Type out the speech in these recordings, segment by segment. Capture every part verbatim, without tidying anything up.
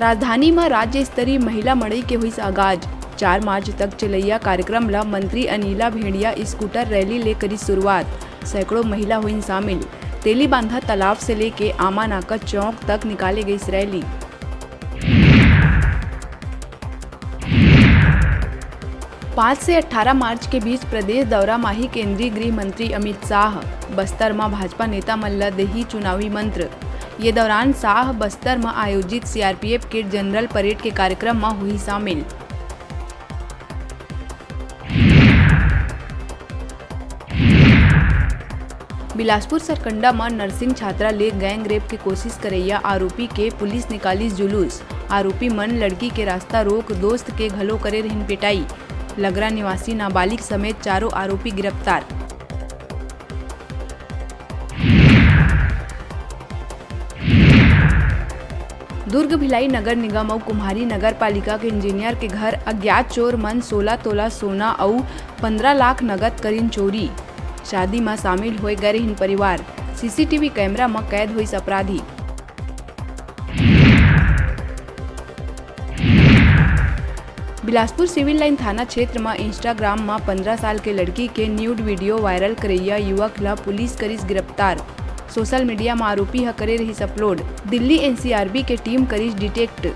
राजधानी म राज्य स्तरीय महिला मड़ई के होइस आगाज। चार मार्च तक चलइया कार्यक्रम ल मंत्री अनिला भेंड़िया स्कूटर रैली ले करिस शुरुआत। सैकड़ों महिला होइन शामिल। तेलीबांधा तालाब से लेके आमा नाका चौक तक निकाले गइस रैली। पाँच से अठारह मार्च के बीच प्रदेश दौरा म आही केंद्रीय गृह मंत्री अमित शाह। बस्तर म भाजपा नेता मन ल देही चुनावी मंत्र। ये दौरान शाह बस्तर म आयोजित सीआरपीएफ के जनरल परेड के कार्यक्रम म होही शामिल। बिलासपुर सरकंडा म नर्सिंग छात्रा ले गैंग रेप के कोशिश करइया आरोपी के पुलिस निकालिस जुलूस। आरोपी मन लड़की के रास्ता रोक दोस्त के घलो करे रहिन पिटाई। लगरा निवासी नाबालिग समेत चारों आरोपी गिरफ्तार। दुर्ग भिलाई नगर निगम अउ कुम्हारी नगर पालिका के इंजीनियर के घर अज्ञात चोर मन सोलह तोला सोना अउ पन्द्रह लाख नगद करिन चोरी। शादी म शामिल होए गए रहिन परिवार। सीसीटीवी कैमरा म कैद होइस अपराधी। बिलासपुर सिविल लाइन थाना क्षेत्र म Instagram म पन्द्रह साल के लड़की के न्यूड वीडियो वायरल करइया युवक ल पुलिस करिस गिरफ्तार। सोशल मीडिया म आरोपी ह करे रहिस अपलोड। दिल्ली एनसीआरबी के टीम करिस डिटेक्ट।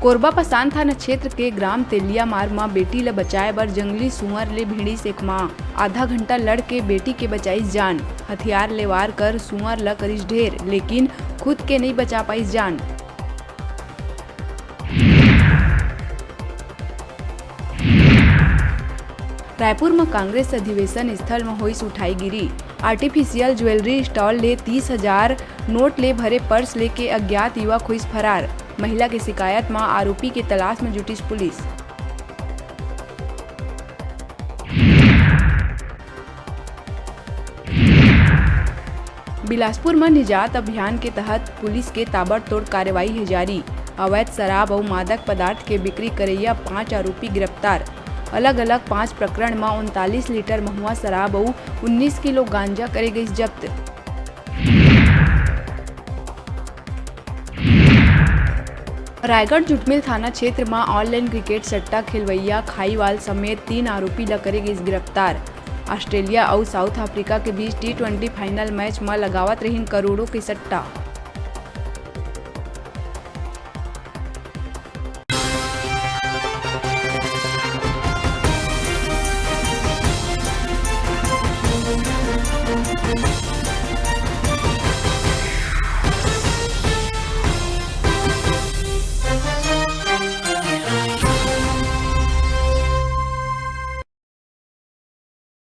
कोरबा पसान थाना क्षेत्र के ग्राम तेलिया मार म बेटी ल बचाए बर जंगली सुअर ले भिड़िस एक मां। आधा घंटा लड़ के बेटी के बचाइस जान। हथियार ले वार कर सुअर ल करिस ढेर, लेकिन खुद के नइ बचा पाइस जान। रायपुर म कांग्रेस अधिवेशन स्थल म होइस उठाईगिरी। आर्टिफिशियल ज्वेलरी स्टॉल ले तीस हजार नोट ले भरे पर्स लेके अज्ञात युवक होइस फरार। महिला के शिकायत म आरोपी के तलाश म जुटिस पुलिस। बिलासपुर म निजात अभियान के तहत पुलिस के ताबड़तोड़ कार्रवाई हे जारी। अवैध शराब अउ मादक पदार्थ के बिक्री करइया पांच आरोपी गिरफ्तार। अलग-अलग पांच प्रकरण म उनतालीस लीटर महुआ शराब अउ उन्नीस किलो गांजा करे गइस जब्त। रायगढ़ जुटमिल थाना क्षेत्र म ऑनलाइन क्रिकेट सट्टा खेलवइया खाईवाल समेत तीन आरोपी ल करे गइस गिरफ्तार। ऑस्ट्रेलिया अउ साउथ अफ्रीका के बीच टी ट्वेंटी फाइनल मैच म लगावत रहिन करोड़ों के सट्टा।